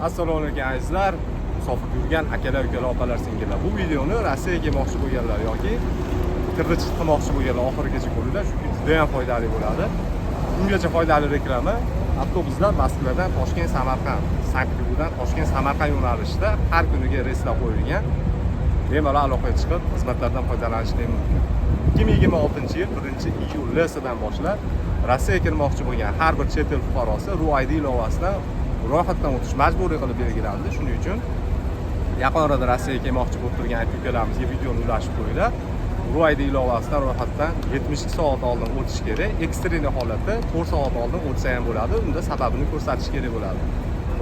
Assalomu alaykum azizlar, musofir yurgan akalar, ukalar, opalar, singillar. Bu videoni Rossiyaga kelmoqchi bo'lganlar yoki kirdi chiqdi qilmoqchi bo'lganlar oxirigacha ko'ringlar, chunki juda ham foydali bo'ladi. Ungacha foydali reklama. Avtobuslar Moskvadan Toshkent, Samarqand, Sankt-Peterburgdan Toshkent, Samarqand yo'nalishida har kuniga reyslar qo'yilgan. Bemalol aloqaga chiqib, xizmatlardan foydalanishlari mumkin. 2026-yil 1-iyul lsidan boshlab Rossiyaga kirmoqchi bo'lgan har bir chet el fuqarosi RuID ilovasidan ro'yxatdan o'tish majburiy qilib belgilandi. Shuning uchun yaqin orada Rossiyaga kelmoqchi bo'lib turgan aka ukalarimizga videoni ulashib qo'yinglar. RuID ilovasidan ro'yxatdan 72 soat oldin o'tish kerak. Экстренный holatda 4 soat oldin o'tsa ham bo'ladi. Unda sababini ko'rsatish kerak bo'ladi.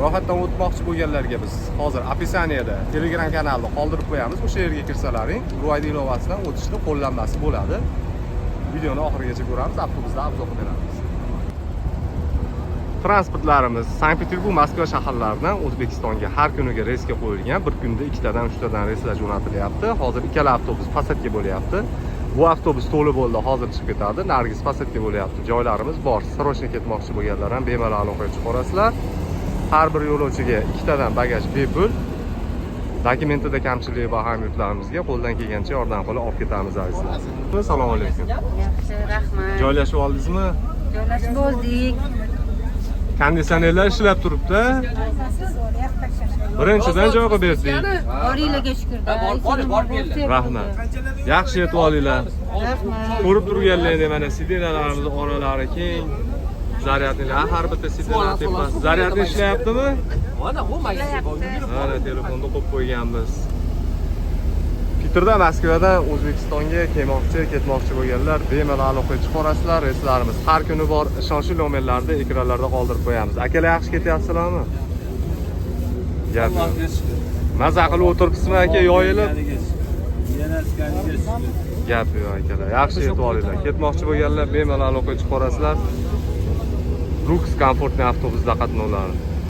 Ro'yxatdan o'tmoqchi bo'lganlarga biz hozir описание da Telegram kanalni qoldirib qo'yamiz. O'sha yerga kirsalaring, RuID ilovasidan o'tishni qo'llanmasi bo'ladi. Videoni oxirigacha ko'ramiz, avtobusda обзор qilib beramiz. Transportlarimiz Sankt-Peterburg, Moskva shaharlaridan O'zbekistonga har kuniga reysga qo'yilgan. Bir kunda ikkitadan, uchtadan reyslar jo'natilyapti. Hozir ikkala avtobus посадка bo'lyapti. Bu avtobus to'la bo'ldi, hozir chiqib ketadi. Nargisi посадка bo'lyapti. Joylarimiz bor. Срочно ketmoqchi bo'lganlar ham bemalol aloqaga chiqaverasizlar. Har bir yo'lovchiga ikkitadan bagaj bepul. Dokumentida kamchiligi bor hamyurtlarimizga qo'ldan kelgancha yordam qilib olib ketamiz, azizlar. Assalomu alaykum. Yaxshi, rahmat. Joylashib oldingizmi? Joylashib oldik. Konditsionerlar ishlab turibdi. Birinchidan joy qilib berdik. Boringlarga shukur-da. Borib keldi. Rahmat. Yaxshi yetib olinglar. Rahmat. Ko'rib turganlaringdek, mana сиденья larimiz oralari keng. Зарядный lar har bitta сиденья tepasi. Зарядный ishlayaptimi? Mana bu magazin bor. Yugurib. Mana telefonni qo'yib qo'yganmiz. Piterda, Moskvadan O'zbekistonga kelmoqchi, ketmoqchi bo'lganlar bemalol aloqaga chiqaverasizlar. Reyslarimiz har kuni bor. Ishonchli nomerlarni ekranlarda qoldirib qo'yamiz. Akalar, yaxshi ketyapsizlarmi? Gap yo'q. Allohga shukur. Maza qilib o'tiribsizmi, aka, yoyilib? Yarashganiga shukur. Gap yo'q, akalar. Yaxshi yetib olinglar. Ketmoqchi bo'lganlar bemalol aloqaga chiqaverasizlar. Люкс, комфортный avtobusda qatnovlari.